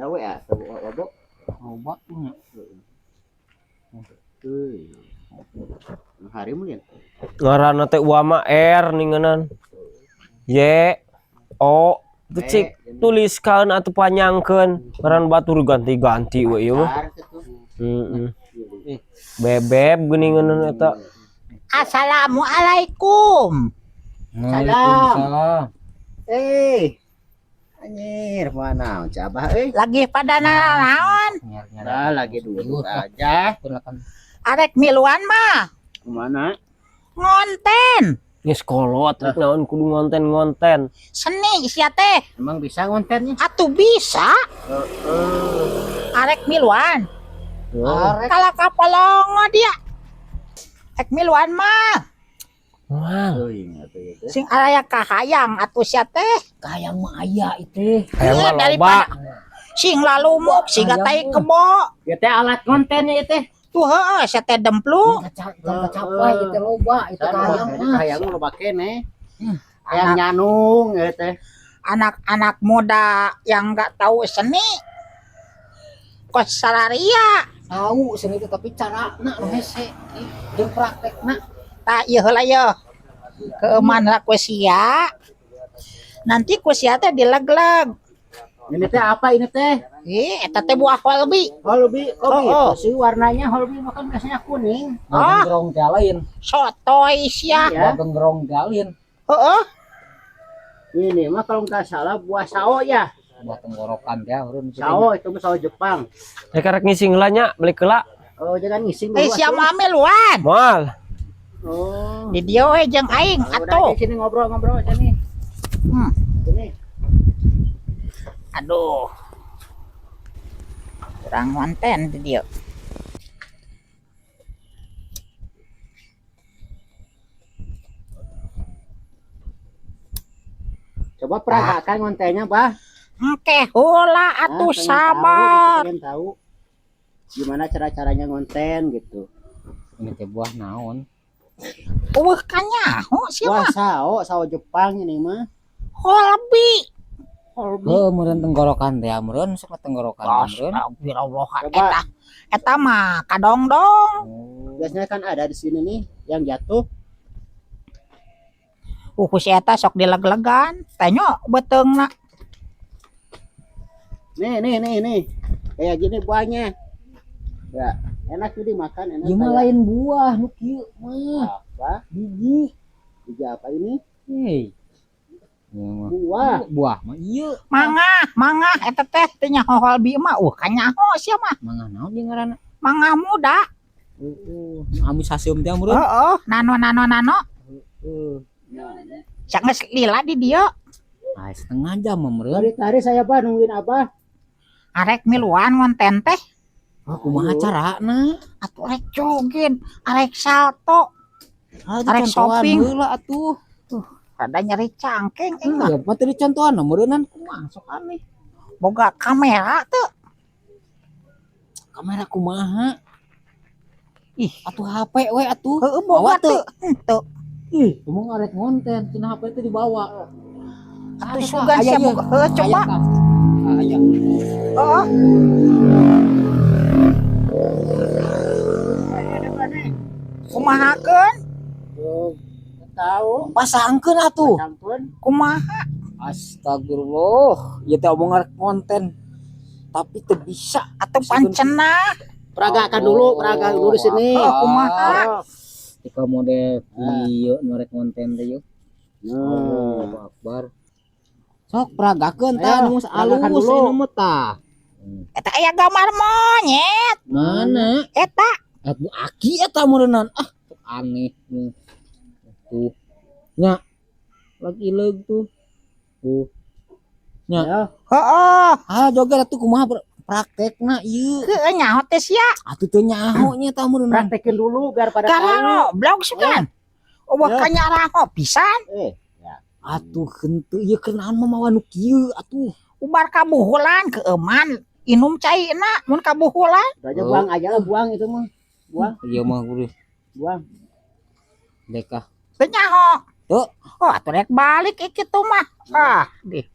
Ya we ah, lobo. Loba nya. Euy. Hari mungkin. Ngaranna teh Uama R ningenan. Y O teu cik tuliskan atuh panjangkeun. Ngaran batur ganti-ganti we ieu mah. Heeh. Bebeb geuningan eta. Assalamualaikum. Waalaikumsalam. Eh. Anjir, mana cabah euy. Lagi pada naon? Nah, lagi duduk aja. Arek miluan mah. Kemana? Ngonten. Geus kolot rek naon kudu ngonten-ngonten. Seni sia teh. Emang bisa ngontennya? Atuh bisa. Heeh. Arek miluan. Arek. Kalau kapolongo dia. Arek miluan mah. Moal. Sing aya kahayang atuh sia teh. Kahayang mah aya itu. Hayang mah loba. Sing lalumuk siga tai kebo. Ya teh alat kontennya ya teh. Tuh heeh sia teh demplu. Capai itu loba itu kahayang mah. Kahayang loba keneh. Hayang nyanung ya teh. Anak-anak muda yang enggak tahu seni kos sararia. Tahu seni itu tapi carana nu hese jeung praktekna. Tah ieu heula yeuh. Keuman lah ku sia. Nanti ku sia teh dileg-leg. Ini teh apa ini teh? Ih, eta teh buah holbi. Holbi, oh, Oh, oh. sih warnanya holbi makan biasanya kuning. Buah gengrong teh lain. Sotoy sia. Iya. Buah gengrong teh lain. Heeh. Ini mah kalau nggak salah buah sao ya. Buah tenggorokan teh urun. Sao itu mah sao Jepang. Rek rek ngising heula nya balik heula. Oh, jangan ngising dulu. Eh sia mah miluan. Moal. Oh. Di dieu we jeung aing Udah atuh. aja sini ngobrol-ngobrol aja nih. Sini. Aduh. Kurang konten di dieu. Coba peragakan kontennya, Bah. Engke heula atuh Nah, pengen sabar. tahu, pengen tahu gimana cara-caranya ngonten gitu. Ini teh buah naon? Eueuh kanyaho sia Wah, mah. sao, sao Jepang ini mah. Holbi. Holbi. Heuh meureun tenggorokan teh meureun sok tenggorokan meureun. Astagfirullah. Coba. Eta eta mah kadongdong. Biasanya kan ada di sini nih yang jatuh. Ku si eta sok dileg-legan. Tanyo beuteungna. Nih, nih, nih, nih. Kayak gini buahnya. Ya, enak tuh dimakan, enak. Ieu mah kayak lain buah nu kieu mah. Apa? Biji. Biji apa ini? Hei. Ieu mah. Buah. Buah mah ieu. Mangah, mangah eta teh teu nyaho holbi mah. Kanyaho sia mah. Mangah naon jeung ngaranna? Mangah muda. Heeh, amis haseum teh meureun. Heeh, nano nano nano. Heeh. Sia geus lila di dieu. Ah, setengah jam mah meureun. Dari tadi saya Bah nungguin Abah. Arek miluan ngonten teh. Ah, kumaha carana? Atuh arek joget, arek salto, Ah, arek dicontohan shopping. Heula atuh. Tuh, rada nyeri cangkeng aing mah. Ya, mah teu dicontohan meureunnan kumaha sok aneh. Boga kamera teu. Kamera kumaha? Ih, atuh HP we atuh. Heeh, boga Bawa teu. teu. Henteu. Ih, ngomong arek ngonten, cenah HP teh dibawa. Atuh sugan sia boga. Heuh, coba. Aya. Heeh. Kumahakeun? Tuh, tahu. Pasangkeun atuh. Pasangkeun. Kumaha? Astagfirullah, ieu teh omong arek konten. Tapi teu bisa. Atuh pancenah. Peragakan dulu, peragakan dulu di sini. Oh, kumaha? Tika model ieu nu arek konten teh yeuh. Allahu Akbar. Sok peragakeun tah nu alus ieu mah tah. Eta aya gambar monyet. Mana? Eta. Atuh aki eta meureunnan. Ah, aneh. Tuh. Nya. Lagi leug tuh. Tuh. Nya. Heeh. Ah, joget atuh kumaha praktekna ieu. Heueuh nyaho teh sia. Atuh teu nyaho nya tah meureunnan. Praktekin dulu biar pada tahu. Kararo blog sugan. Eueuh kanyaraho pisan. Atuh henteu ieu keur naon mah mawa nu kieu atuh. Ubar kabuhulan keeman inum caina mun kabuhulan. Udah aja buang aja lah, buang itu mah. Buang. Ieu mah kudu. Buang. Deka. Teu nyaho. Tuh. Oh, atuh rek balik kitu mah. Ah, dih.